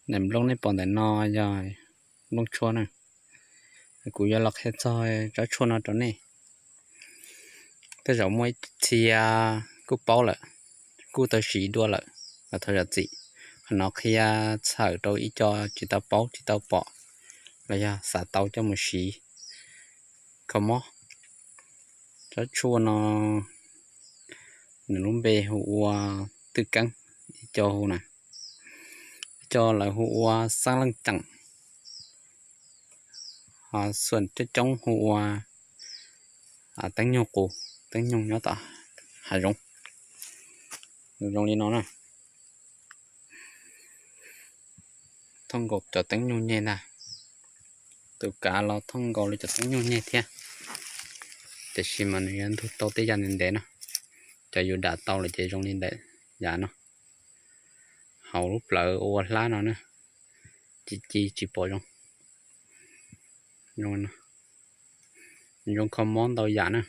Daim nplooj nej pom ntawm no yog nplooj tshuaj na. Kuv yuav los qhia txog tsob tshuaj no rau nej. Tej zaum muaj ib txhia kuj paub lawm, kuj tau siv dua lawm los thov zam txim. Qhov no qhia txhawm rau ib co tsis tau paub tsis tau pom los yog xav tau coj mus siv kho mob. Tsob tshuaj no nws lub npe hu ua twj keeb, ib co hu na, ib co lawv hu ua xab leej ceem, ho xuam coob coob hu ua teeb nyug qus, teeb nyug nyob tom hav zoov. Nws zoo li no na. Thooj nkaus cov teeb nyug nyeg ntag. Tus kav los thooj nkaus li cov teeb nyug nyeg thiab, tiam sis mas nws yuav ntug tau tej yam ntev ntev na. Cov yus dam tau lawm ces zoo li ntawm yam no. Hauv lub plawv ua hlab no na, ci ci tsis pom zoo. Zoo kho mob ntau yam na.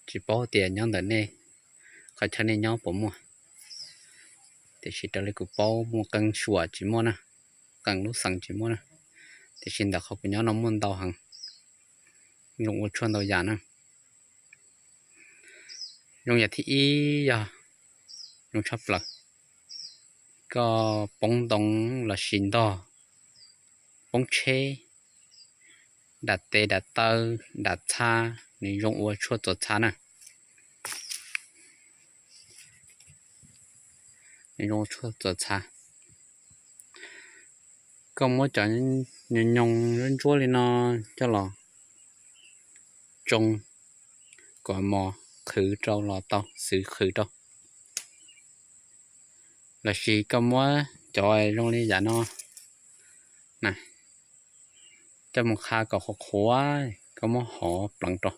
Tsis paub tias nyob ntawm nej, qhov chaw nej nyob puas muaj, tiam sis raws li kuv paub muaj qee suam tsis muaj na, qee lub xeev tsis muaj na, tiam sis ntawm qhov kuv nyob no muaj ntau heev. Zoo ua tshuaj ntau yam na. Zoo yam thib ib yog zoo tshaj plaws, koj poob ntoo los sis ntog, poob tsheb, dam tes dam taw, dam txha, nws zoo ua tshuaj txuas txha na. Nws zoo tshuaj txuas txha. Koj muab cov nyoos nyoos ntsuab ntsuab li no coj los tsoo kom mos qhwv rau los tau, xwv qhwv rau. Los sis koj muab cov zoo li yam no na, coj mus qha kom qhuav qhuav, koj muab hov pleev rau,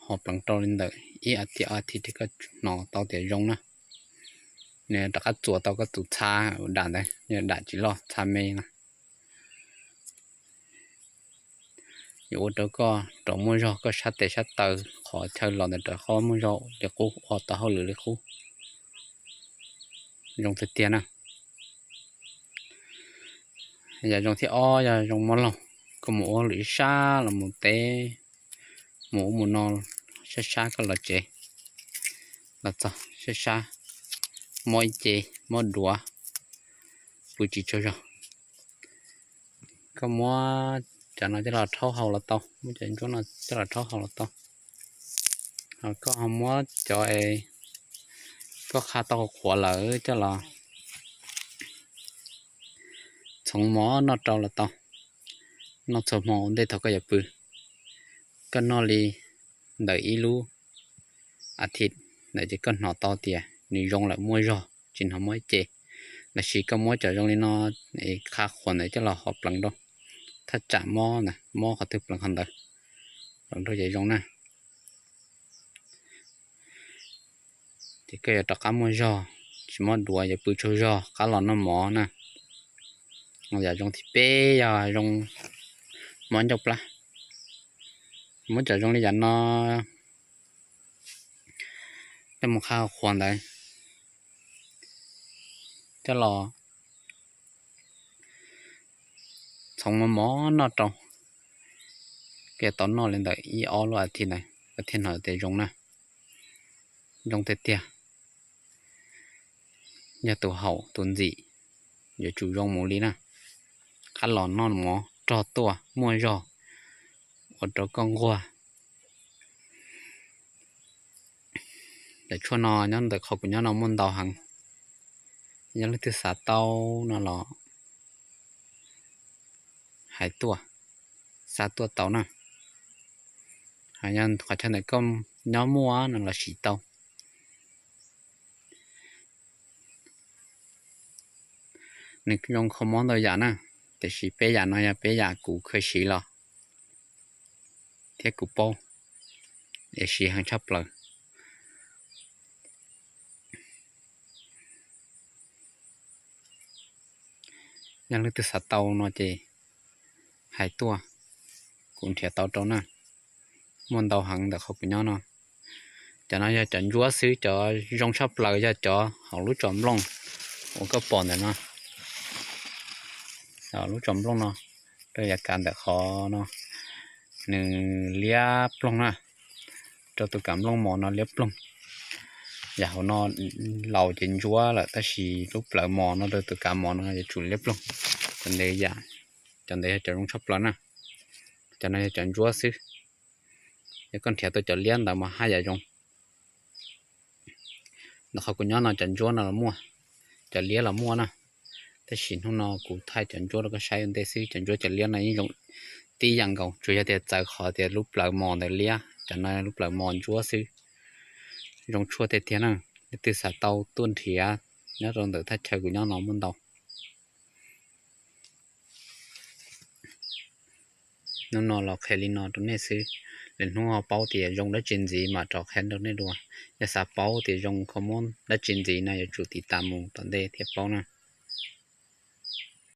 hov pleev rau li ntawm ib as thiv ob as thiv ces koj hnov tau tias zoo na. Nws rov qab txuas tau koj tus txha dam ntawd, yog dam tsis loj txha me na. Yuav ua rau koj rov muaj zog, koj sab tes sab taw, qhov chaw los ntawd rov qab muaj zog li qub, ua tau hauj lwm li qub. Zoo tiag tiag na. Yam zoo thib ob yog zoo mob laug, koj mus ua hauj lwm ib sab los mus teb, mus ub mus no, sab sab koj los tsev, los txog sab sab, mob ib ce, mob duav, pw tsis tsaug zog. Koj muab cov no coj los rhaub haus los tau, muab cov ntsuab no coj los rhaub haus los tau. Ho koj ho muab cov es koj qha tau qhuav lawm coj los txhoov mov noj rau los tau. Noj txhua hmo ua ntej thaum koj yuav pw. Koj noj li ntawm ib lub as thiv ntawd ces koj hnov tau tias nws zoo lawm, muaj zog, tsis hnov mob ib ce. Los sis koj muab cov zoo li no es qha qhuav ntawd coj los hov pleev rau, thaj tsam mob ntawd, mob qhov twg pleev qhov ntawd, pleev rau ces zoo na. Ces koj yuav rov qab muaj zog, tsis mob duav, yuav pw tsaug zog, qab los noj mov na. Yam zoo thib peb yog zoo mob ncauj plab. Muab cov zoo li yam no coj mus qha qhuav ntawd coj los txhoov mov mov noj rau. Koj tau noj li ntawm ib ob lub as thiv ntawd koj thiaj hnov tias zoo na. Zoo tiag tiag. Yog tus haum tus ntxim yuav tsum zoo mus li na. Qab los noj mov rog tuaj muaj zog ua rau koj nquag. Daim tshuaj no nyob ntawm qhov kuv nyob no muaj ntau heev. Yog leej twg xav tau no los hais tuaj, xa tuaj tau na. Ho yog qhov chaw ntawm koj nyob muaj no los siv tau. Nws zoo kho mob ntau yam na, tiam sis peb yam no yog peb yam kuv kheev siv los thiab kuv paub es siv heev tshaj plaws. Yog leej twg xav tau no ces hais tuaj, kuv nrhiav tau rau na. Muaj ntau heev ntawm qhov kuv nyob no. Cov no yog cov ntsuab xwb, cov zoo tshaj plaws yog cov hauv lub tsom nplooj uas koj pom ntawm no. Lub tsom nplooj no, rau yav kav ntawm qhov no, nws liab ploog na. Rau tus kav nplooj mos no liab ploog. Yam hauv no laus ces ntsuab lawm, tab sis lub plawv mos no rau tus kav mos no yuav tsum liab ploog. Cov ntawd yog cov zoo tshaj plaws na. Cov no yog cov ntsuab xwb. Yog koj nrhiav tau cov liab ntawd mas haj yam zoo. Ntawm qhov kuv nyob no cov ntsuab no los muaj, cov liab los muaj na. Tab sis hnub no kuv thaij cov ntsuab rau koj saib ua ntej xwb. Cov ntsuab cov liab no yeej zoo tib yam nkaus, tsuas yog tias txawv qhov tias lub plawv mos ntawd liab. Cov no lub plawv mos ntsuab xwb. Zoo tshuaj tiag tiag na. Leej twg xav tau tuaj nrhiav, nyob rau ntawm thaj chaw kuv nyob no muaj ntau. Hnub no los qhia li no rau nej xwb. Lwm hnub ho paub tias zoo dab tsi ntxiv mam rov qhia rau nej dua. Yog xav paub tias zoo kho mob dab tsi ntxiv no yuav tsum tiv tas mus tom ntej thiaj paub na.